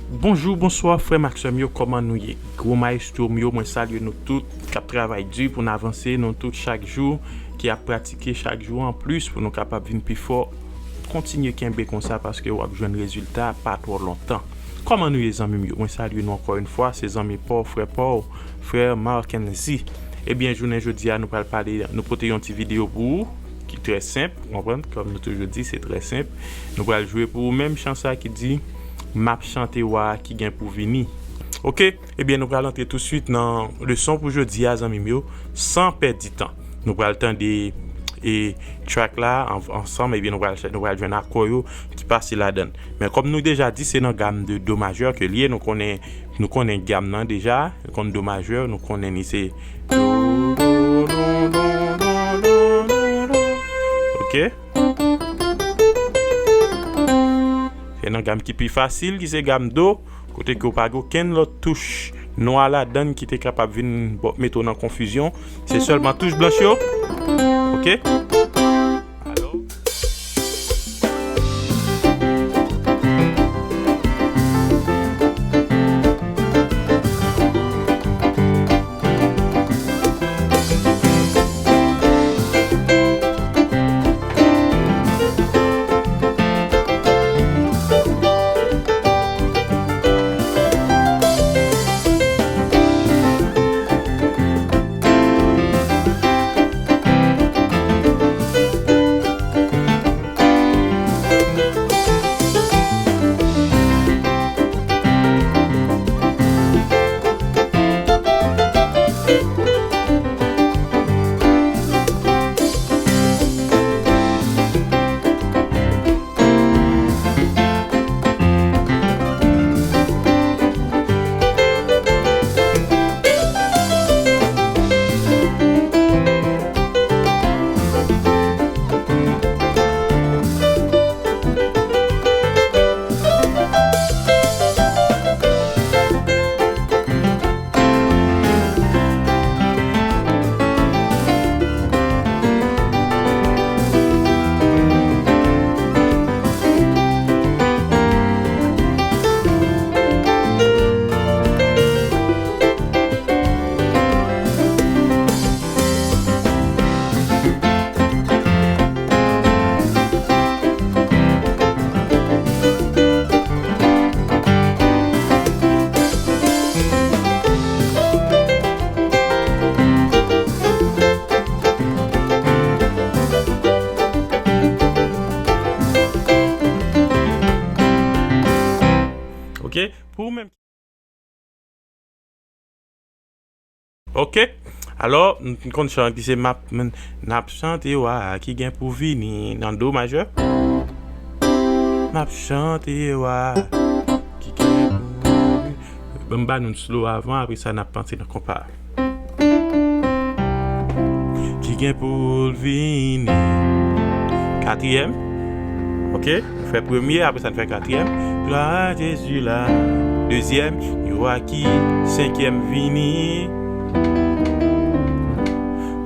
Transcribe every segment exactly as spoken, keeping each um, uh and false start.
Bonjou, bonswa, frè m ak sè m yo, kòman nou ye? Gwo mayestwo m yo, mwen salye nou tout k ap travay di pou n avanse, nou tout chak jou ki ap pratike chak jou anplis pou nou kapab vin pi fò. Kontinye kenbe konsa paske w ap jwenn rezilta pa twò lontan. Kòman nou ye, zanmi m yo? Mwen salye nou ankò yon fwa, se zanmi pa w, frè pa w, frè Markenzi. Ebyen, jounen jodi a, nou pral pale, nou pote yon ti videyo pou ou ki trè senp, ou konprann? Kòm nou toujou di, se trè senp. Nou pral jwe pou ou menm chan sa ki di, M ap chante wa a ki gen pou vini. Oke? Ebyen, nou pral antre touswit nan leson pou jodi a, zanmi m yo, san pèdi tan. Nou pral tande e track la an- ansanm, ebyen, nou pral, nou pral jwenn akò yo ki pase ladan l. Men kòm nou deja di, se nan gam de do majè ke l ye, nou konnen, nou konnen gam nan deja, nou konn do majè, nou konnen li se do, do, do. Oke? Se nan gam ki pi fasil, ki se gam do, kote ke w pa gen okenn lòt touch nwa ladan l ki te kapab vin bo- mete w nan konfizyon. Se sèlman touch blanch yo. Oke? Alò. Oke, pou ou menm. Oke, alò, n konn chan ki se m ap, n ap chante wa a ki gen pou vini nan do majè. M ap chante wa a ki gen pou vini. Ban m ba nou slow avan, apre sa n ap panse nan konpa. Ki gen pou l vini. Katriyèm. Oke? Nou fè premye, apre sa n fè katriyèm. Glwa a Jezi la. Dezyèm, yon wa ki. Senkyèm, vini.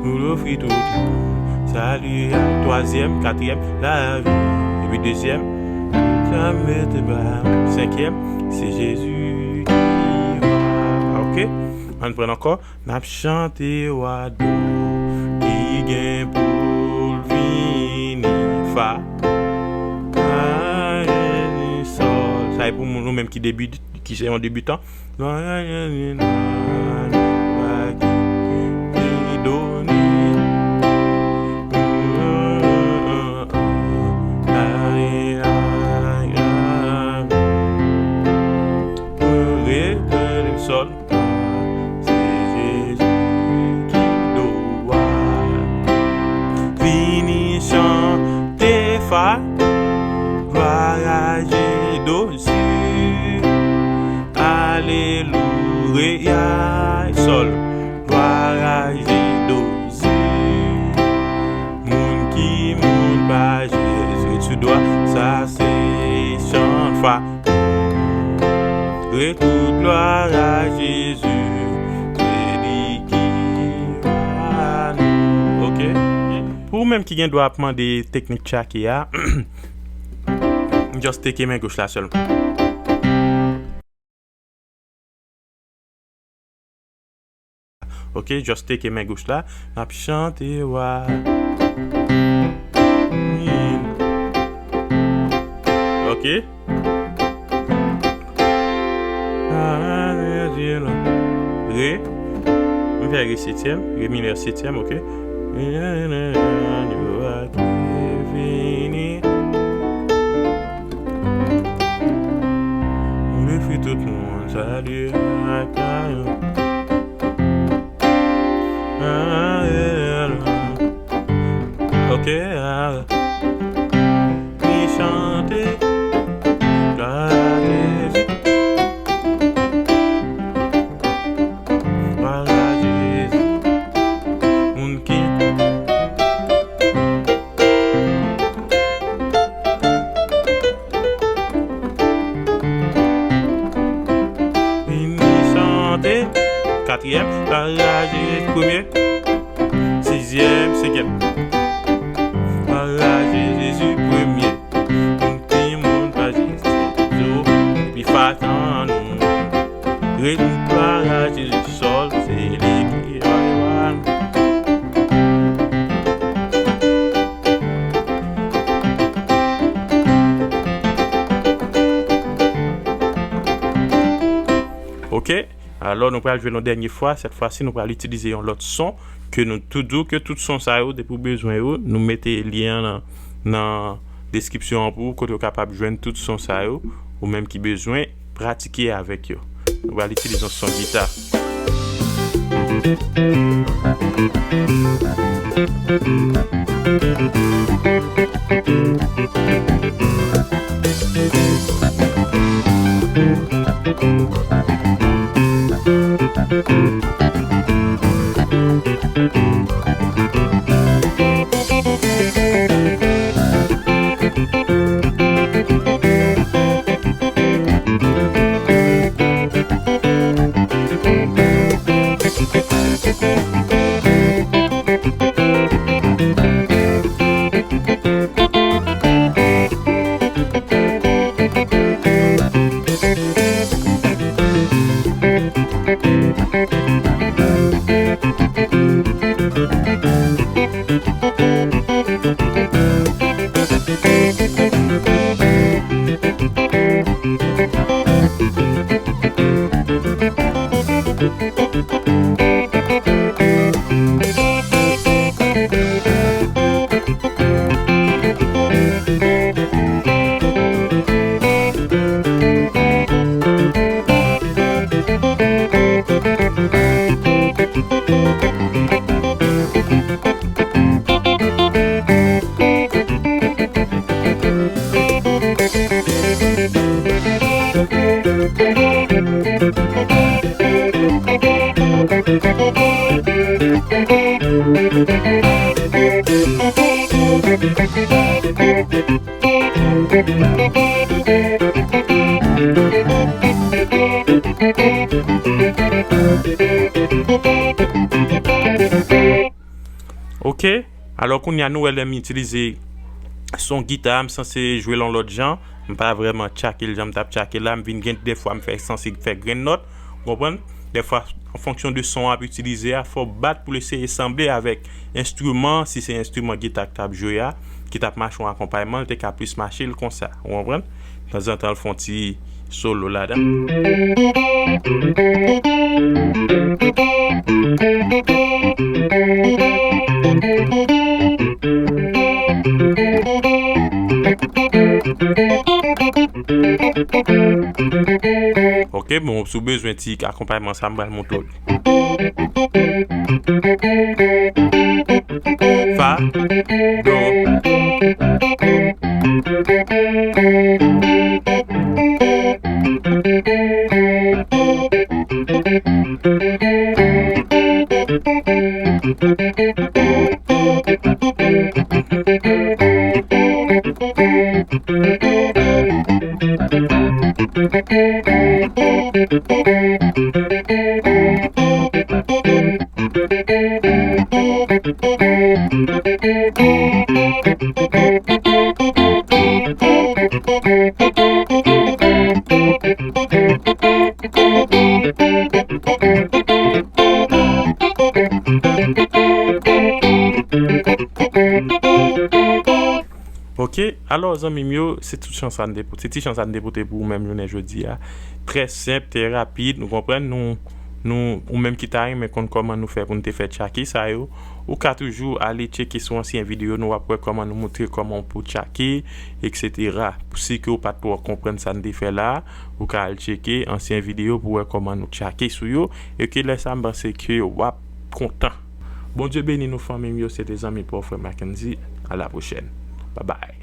Nou ofri tout. Sali a. Twazyèm, katriyèm, lavi. Epi dezyèm, sa mete ba. Senkyèm, se Jezi ki wa. Oke? Ann pran ankò. N ap chante wa do ki gen pou l vini. Fa, la, rè, mi, sòl. Sa e pou moun nou menm ki debi, ki se yon debitan. Glwa, rè, mi, la, do, ni. La, rè, la, la, rè, rè, sòl. Se Jezi ki do a. Vini chante fa. Glwa a Jezi. Alelouya. Sòl. Glwa a Jezi. Moun ki moun pa Jezi sou do a. Sa se chan fa. Re tout glwa a Jezi, se li ki wa nou. Oke? Pou ou menm ki gen dwa ap mande teknik tchake a, just teke men goch la sèlman. Ok, just teke men goch la. N ap chante wa. Ok. Re. M fè re setyèm, re minè setyèm, ok. Vini. M vle fè tout moun salye ak Ok, ah. Li chante, glwa a Jezi, glwa a Jezi. Moun ki Vini chante. Katriyèm, glwa a Jezi premye. Sizyèm, senkyèm, glwa a Jezi premye. Moun ki moun pa Jezi, epi fatan nou. Ritm glwa a Jezi, sòl, se li ki rwa nou. Ok, alò nou pral jwe l yon dènye fwa. Sèt fwa si nou pral itilize yon lòt son ke nou tou di w ke tout son sa yo, depi w bezwen yo, nou mete lyen an nan, nan deskripsyon an pou ou, kote w kapab jwenn tout son sa yo, ou menm ki bezwen pratike avèk yo. Nou pral itilize yon son gita. Ok, alò kounye a nou wè lè m itilize son gita, m sanse jwe l yon lòt jan. M pa vrèman tchake l jan m t ap tchake l la. M vin gen dèfwa m fè sanse fè grenn nòt. Ou konprann? Dèfwa, an fonksyon de son w ap itilize a, fò w bat pou l eseye sanble avèk enstriman, si se enstriman gita k t ap jwe a, ki t ap mache yon akonpayman, l te ka plis mache l konsa. Ou konprann? Tanzantan, l fè yon ti solo ladan. Ok, bon, si w bezwen ti akonpayman sa, m pral montre w. Fa, do. Ok, alò zanmi m yo, se tout chan sa n te pote, se ti chan sa n te pote pou ou menm jounen jodi a. Trè senp, trè rapid, nou konprann, nou, nou, ou menm ki ta renmen konn kòman nou fè pou n te fè tchake sa yo, ou ka toujou ale tcheke sou ansyen videyo nou, w ap wè kòman nou montre kòman pou tchake, et cetera. Si ke ou pa t twò konprann sa n te fè la, ou ka al tcheke ansyen videyo pou wè kòman nou tchake sou yo, e ke lè sa m panse ke w ap kontan. Bondye beni nou fanmi m yo, se te zanmi pa w frè Mackenzie. A la pwochèn. Babay.